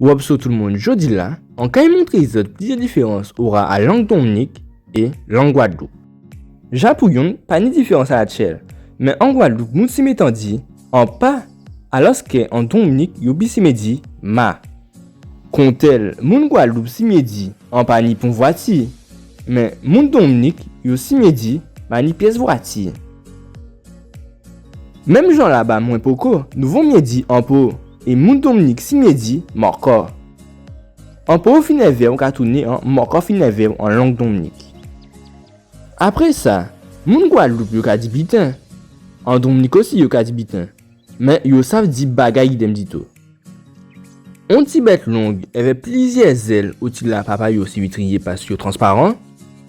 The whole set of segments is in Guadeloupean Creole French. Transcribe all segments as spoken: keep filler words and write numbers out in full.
Wopso tout moun, jòdi-la, an kay montré zòt pliziè diférans ora a lang Dominik é lang Gwadloup. Ja pou yonn, pa ni diférans a latjèl, mé an Gwadloup, moun simyé tan di an pa, alòské an Dominik, yo pi simyé di ma. Kontèl, moun Gwadloup simyé di an pa ni pon vwati, mé moun Dominik, yo simyé di pa ni pyès vwati. Menm jan-la ba mwen poko, nou vo myé di an po, é moun Dominik simyé di mòkò. An po fin èvè'w ka tounen an mòkò fin èvè'w an lang Dominik. Apré sa, moun Gwadloup yo ka di biten. An Dominik osi yo ka di biten. Mé yo sav di bagay idèm ditou. On ti bèt long èvè pliziè zèl, otila papa yo sé vitriyé pas yo transparan,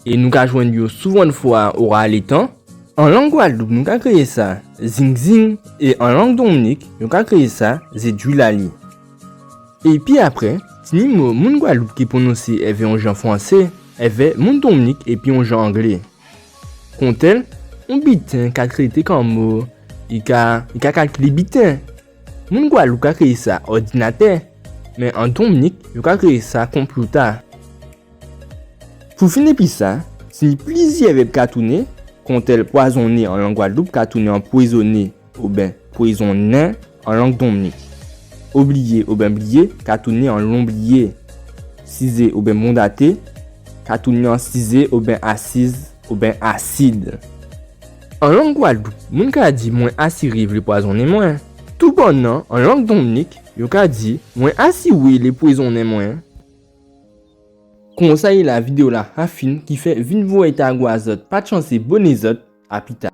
é nou ka jwenn yo souvan fwa ora létan. An lang Gwadloup nou ka kriyé sa zingzing, é an lang Dominik yo ka kriyé sa zédwilali. Épi apré, tini mo moun Gwadloup ki pwononsé èvè on jan fwansé, èvè moun Dominik épi on jan anglé. Kontèl, on biten ka trété kanmo, i ka, i ka kalkilé biten. Moun Gwadloup ka kriyé sa òdinatè, mé an Dominik yo ka kriyé sa konpyouta. Pou fin épi sa, tini pliziè vèb ka tounen, kontèl pwazonné an lang Gwadloup ka tounen an pwézonné oben pwézonnen an lang Dominik. Obliyé oben bliyé ka tounen an lonbliyé. Sizé oben bondaté ka tounen an sizé oben asiz oben asid. An lang Gwadloup, moun ka di mwen asiré i vlé pwazonné mwen. Toubònman, an lang Dominik, yo ka di mwen asiwé i lé pwézonnen mwen. Konsa yé la, vidéo-la fin, kifè vin voyé ta gwa zòt, pa tchansé boné zòt, a pita.